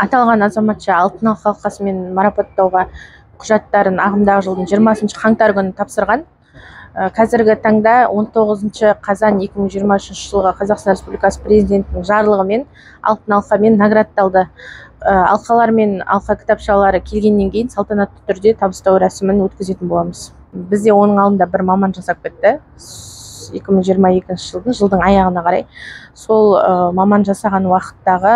Аталған азаматша Алтын алқа алқасымен марапаттауға құжаттарын ағымдағы жылдың 20 қаңтар күні тапсырған. Қазіргі таңда 19 қазан 2023 жылғы Қазақстан Республикасы Президентінің жарлығымен Алтын алқамен наградталды. Алқалар мен алқа кітапшалары келгеннен кейін салтанатты түрде табыстау рәсімін өткізетін боламыз. Бізде оның алдында бір маман жасап кетті. 2022 жылдың аяғына қарай сол маман жасаған уақыттағы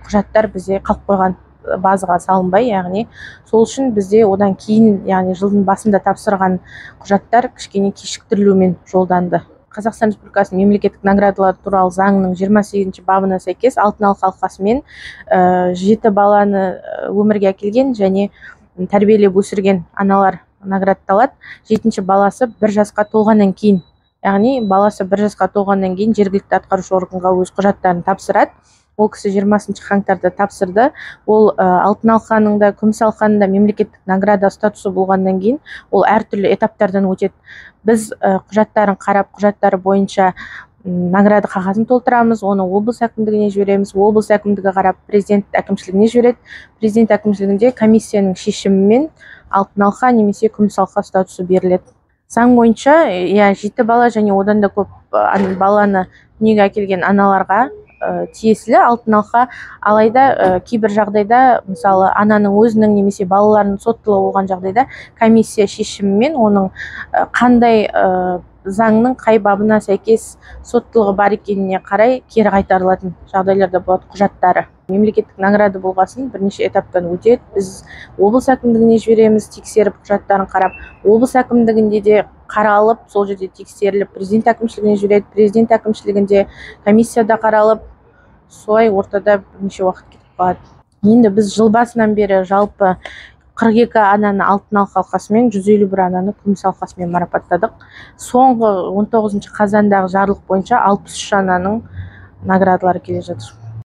құжаттар бізде қалып қойған, базаға салынбай, яғни сол үшін бізде одан кейін, яғни жылдың басында тапсырған құжаттар кішкене кешіктірілумен жолданды. Қазақстан Республикасының мемлекеттік наградалары туралы заңының 28 бабына сәйкес Алтын алқа алқасымен 7 баланы өмірге әкелген және тәрбиелеп өсірген аналар наградталады. 7-ші баласы 1 жасқа толғаннан кейін, яғни баласы 1 жасқа толғаннан кейін жергілікті атқарушы органға өз құжаттарын тапсырады. Ол кісі 20 қаңтарда тапсырды. Ол Алтын алқаның да, күміс алқаның да мемлекеттік награда статусы болғаннан кейін ол әртүрлі этаптардан өтеді. Біз құжаттарын қарап, құжаттары бойынша награда қағазын толтырамыз, оны облыс әкімдігіне жібереміз. Облыс әкімдігі қарап, президент әкімшілігіне жібереді. Президент әкімшілігінде комиссияның шешімімен Алтын алқа немесе күміс алқа статусы беріледі. Заң бойынша, иә, 7 бала және одан да көп баланы дүниеге әкелген аналарға тиесілі Алтын алқа. Алайда кейбір жағдайда, мысалы, ананың өзінің немесе балаларының соттылығы болған жағдайда комиссия шешімімен оның қандай заңның қай бабына сәйкес соттылығы бар екеніне қарай кері қайтарылатын жағдайлар да болады құжаттары. Мемлекеттік награда болғасын бірнеше этаптан өтеді. Біз облыс әкімдігіне жібереміз, тексеріп, құжаттарын қарап, облыс әкімдігінде де қаралып, сол жерде тексеріліп, президент әкімшілігіне жібереді. Президент әкімшілігінде комиссияда қаралып, солай ортада бірнеше уақыт кетіп қалады. Енді біз жыл басынан бері жалпы 42 ананы Алтын алқа алқасымен, 151 ананы күміс алқасымен марапаттадық. Соңғы 19 қазандағы жарлық бойынша 63 ананың наградалары келе жатыр.